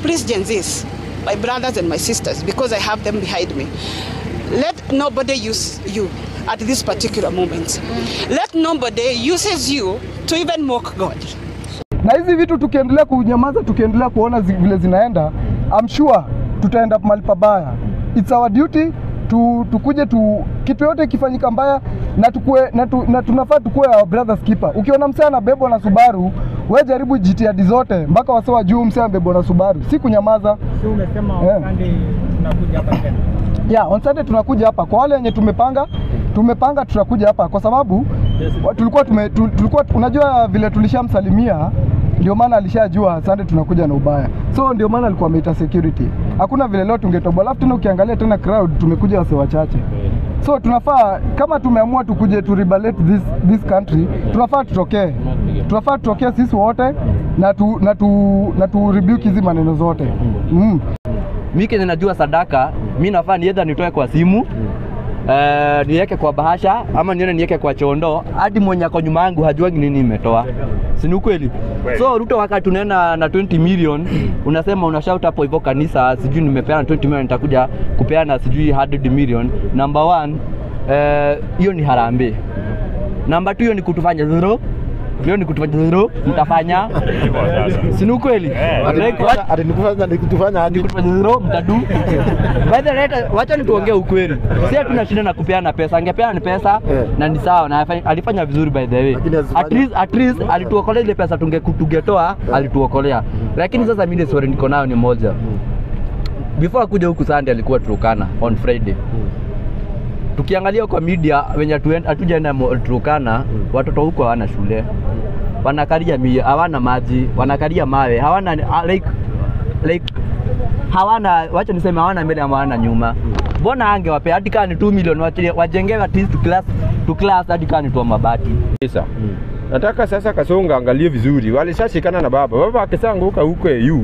Please, Gen Zs, my brothers and my sisters, because I have them behind me, let nobody use you at this particular moment. Let nobody uses you to even mock God. Na hizi vitu tukiendelea kunyamaza, tukiendelea kuona vile zinaenda, I'm sure tutaenda mahali pabaya. It's our duty tukuje tu kitu yote ikifanyika mbaya na tukue na tunafaa tukue our brothers keeper. Ukiona msee anabebwa na Subaru, wewe jaribu jitihadi zote mpaka wase wajue msee anabebwa na Subaru, si kunyamaza. So umesema on Sunday tunakuja hapa tena? Yeah, on Sunday tunakuja hapa. Kwa wale wenye tumepanga tutakuja hapa kwa sababu tulikuwa unajua vile tulishamsalimia, ndio maana alishajua Sunday tunakuja na ubaya. So ndio maana alikuwa ameita security. Hakuna vile leo tungetoboa. Alafu tena ukiangalia tena crowd tumekuja wase wachache. So tunafaa kama tumeamua tukuje tu liberate this country, tunafaa tutokee. Tunafaa tutokee sisi wote na tu rebuke hizi maneno zote. Mimi kenye najua sadaka, mimi nafaa nienda nitoe kwa simu. Niweke kwa bahasha ama nione niweke kwa chondo hadi mwenye ako nyuma yangu hajuangi nini imetoa. Si ni ukweli? So Ruto wakati unaenda na 20 million unasema unashout hapo hivyo kanisa sijui nimepeana 20 million nitakuja kupeana sijui 100 million. Number 1, hiyo ni harambee. Number 2, hiyo ni kutufanya zero. Hiyo ni kutufanya zero, mtafanya. Si ni ukweli? Like kutufanya zero, mtadu. By the way, wacha nituongee ukweli. Si hatuna shida na kupeana pesa. Angepeana ni pesa na ni sawa na alifanya vizuri by the way. At least alituokolea ile pesa tungetoa, alituokolea. Lakini sasa mimi story niko nayo ni moja. Before akuja huku Sunday alikuwa Turkana on Friday. Tukiangalia kwa media wenye hatujaenda Turkana, watoto huko hawana shule. Wanakalia mia, hawana maji, wanakalia mawe, hawana like hawana, wacha niseme hawana mbele ama hawana nyuma. Mbona angewapea hadi kama ni 2 million wajengewe at least to class hadi kama ni tu mabati. Sasa nataka sasa Kasonga angalie vizuri. Walishashikana na baba. Baba akisanguka huko AU,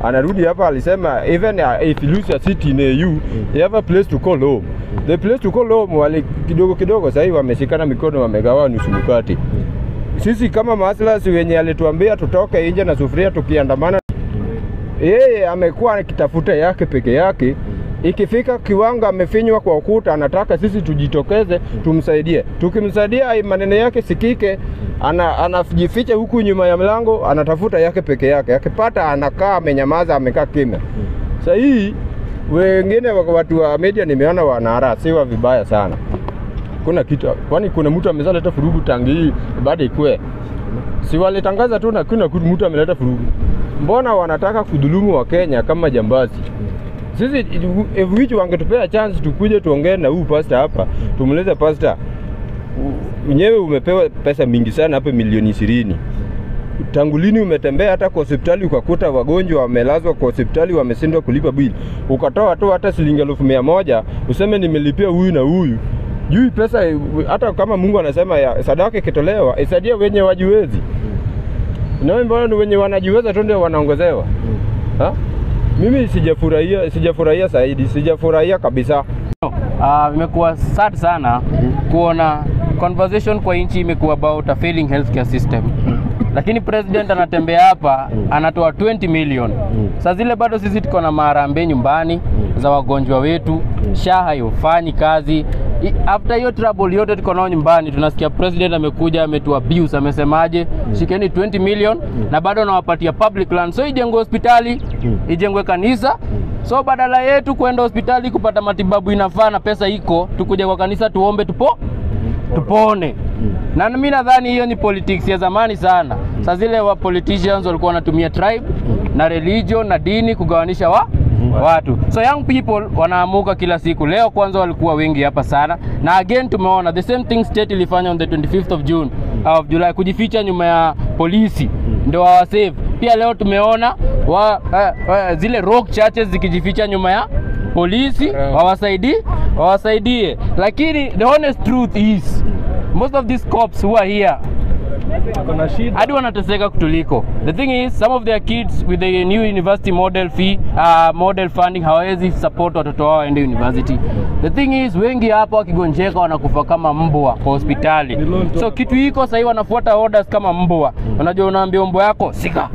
anarudi hapa alisema even if you lose a city in AU, you have a place to call home. The place to call home wale kidogo kidogo sasa hivi wameshikana mikono wamegawa nusu mkate. Sisi kama maaslas wenye alituambia tutoke nje na sufuria tukiandamana, yeye amekuwa akitafuta yake peke yake. Ikifika kiwango amefinywa kwa ukuta, anataka sisi tujitokeze tumsaidie. Tukimsaidia maneno yake sikike, anajificha huku nyuma ya mlango, anatafuta yake peke yake. Akipata anakaa amenyamaza, amekaa kimya. Sasa hii wengine watu wa media nimeona wanaharasiwa vibaya sana. Kuna kitu, kwani kuna mtu amezaleta furugu tangi hii baada ikue? Si walitangaza tu na kuna mtu ameleta furugu. Mbona wanataka kudhulumu wa Kenya kama jambazi? Sisi if which wangetupea chance tukuje tuongee na huyu pastor hapa, tumueleze pastor, mwenyewe umepewa pesa mingi sana hapa milioni 20. Tangu lini umetembea hata kwa hospitali ukakuta wagonjwa wamelazwa kwa hospitali wameshindwa kulipa bili? Ukatoa tu hata shilingi 1,100 useme nimelipia huyu na huyu. Juu pesa hata kama Mungu anasema ya sadaka ikitolewa isaidie wenye wajiwezi. Na mbona wenye wanajiweza tu ndio wanaongezewa? Ha? Mimi sijafurahia zaidi, sijafurahia kabisa. Imekuwa sad sana kuona conversation kwa nchi imekuwa about a failing healthcare system. Lakini president anatembea hapa anatoa 20 million. Sasa zile bado sisi tuko na maharambee nyumbani za wagonjwa wetu, SHA haifanyi kazi. After hiyo trouble yote tuko nao nyumbani, tunasikia president amekuja ametu abuse, amesemaje shikeni 20 million na bado anawapatia public land. So ijengwe hospitali, ijengwe kanisa. So badala yetu kwenda hospitali kupata matibabu inafaa na pesa iko, tukuje kwa kanisa tuombe tupone. Na mimi nadhani hiyo ni politics ya zamani sana. Sasa zile wa politicians walikuwa wanatumia tribe na religion na dini kugawanisha watu. So young people wanaamuka kila siku. Leo kwanza walikuwa wengi hapa sana. Na again tumeona the same thing state ilifanya on the 25th of June of July, kujificha nyuma ya polisi ndio wawasave. Pia leo tumeona zile rock churches zikijificha nyuma ya polisi wawasaidie. Lakini the honest truth is most of these cops who are here hadi wanateseka kutuliko. The thing is some of their kids with the new university model fee, model funding hawawezi support watoto wao waende university. The thing is wengi hapo wakigonjeka wanakufa kama mbwa kwa hospitali. So kitu iko sasa hivi wanafuata orders kama mbwa. Unajua unaambia mbwa yako sika.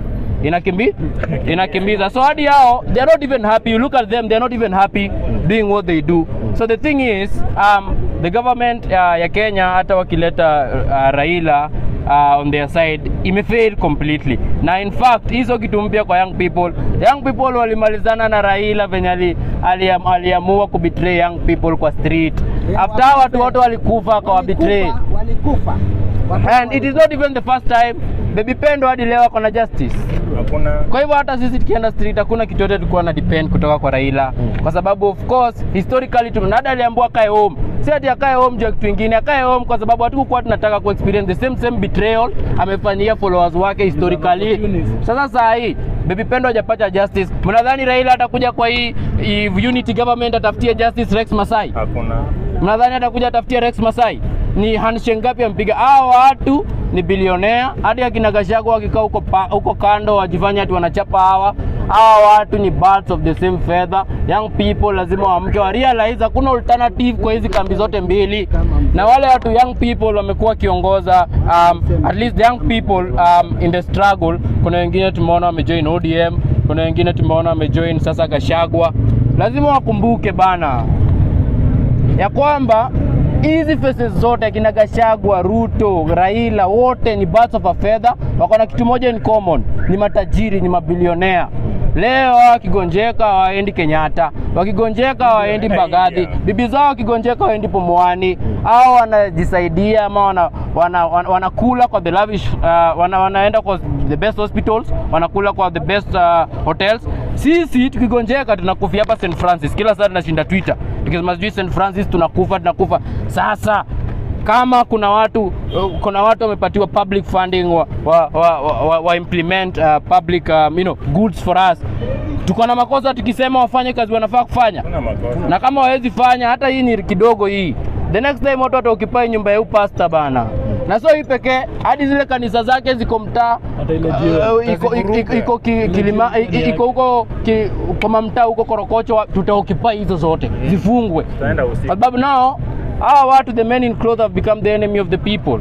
Inakimbiza. So hadi hao they are not even happy. You look at them, they are not even happy doing what they do. So the thing is, the government ya Kenya, hata wakileta Raila on their side, imefail completely. Na in fact hizo kitu mpya kwa young people. Young people walimalizana na Raila venye aliamua kubetray young people kwa street. After watu wote walikufa kwa betray. Walikufa. And it is not even the first time. Baby Pendo hadi leo ako na justice. Hakuna. Kwa hivyo hata sisi tukienda street hakuna kitu yote tulikuwa na depend kutoka kwa Raila. Kwa sababu of course historically tunada aliambiwa akae home. Si ati akae home juu ya kitu kingine, akae home kwa sababu hatukuwa tunataka ku experience the same betrayal amefanyia followers wake historically. Sasa saa hii Baby Pendo hajapata justice. Mnadhani Raila atakuja kwa hii unity government atafutie justice Rex Masai? Hakuna. Mnadhani atakuja atafutie Rex Masai? Ni handshake ngapi ampiga? Hao watu ni bilionea. Hadi akina Gachagua wakikaa huko kando wajifanya ati wanachapa hawa. Hawa watu ni birds of the same feather. Young people lazima waamke wa realize hakuna alternative kwa hizi kambi zote mbili. Na wale watu young people wamekuwa kiongoza, at least young people in the struggle. Kuna wengine tumeona wamejoin ODM, kuna wengine tumeona wamejoin sasa Gachagua. Lazima wakumbuke bana ya kwamba hizi faces zote kina Gachagua, Ruto, Raila wote ni birds of a feather, wako na kitu moja in common, ni matajiri, ni mabilionea. Leo wakigonjeka waendi Kenyatta, wakigonjeka waendi Mbagathi, bibi zao wakigonjeka waendi Pumwani. Hao wanajisaidia ama wanakula kwa the lavish, wanaenda kwa the best hospitals, wanakula kwa the best hotels. Sisi tukigonjeka tunakufia hapa St Francis. Kila saa tunashinda Twitter tukisema sijui St Francis tunakufa. Sasa kama kuna watu wamepatiwa public funding wa implement public you know, goods for us, tuko na makosa tukisema wafanye kazi wanafaa kufanya? Na kama hawezi fanya, hata hii ni kidogo hii, the next time watu wataoccupy nyumba ya pastor bana. Na sio hii pekee, hadi zile kanisa zake ziko mtaa, iko Kilima, iko huko kwa mtaa huko Korokocho, tutaoccupy hizo zote zifungwe. Sababu nao hawa watu, the men in clothes have become the enemy of the people.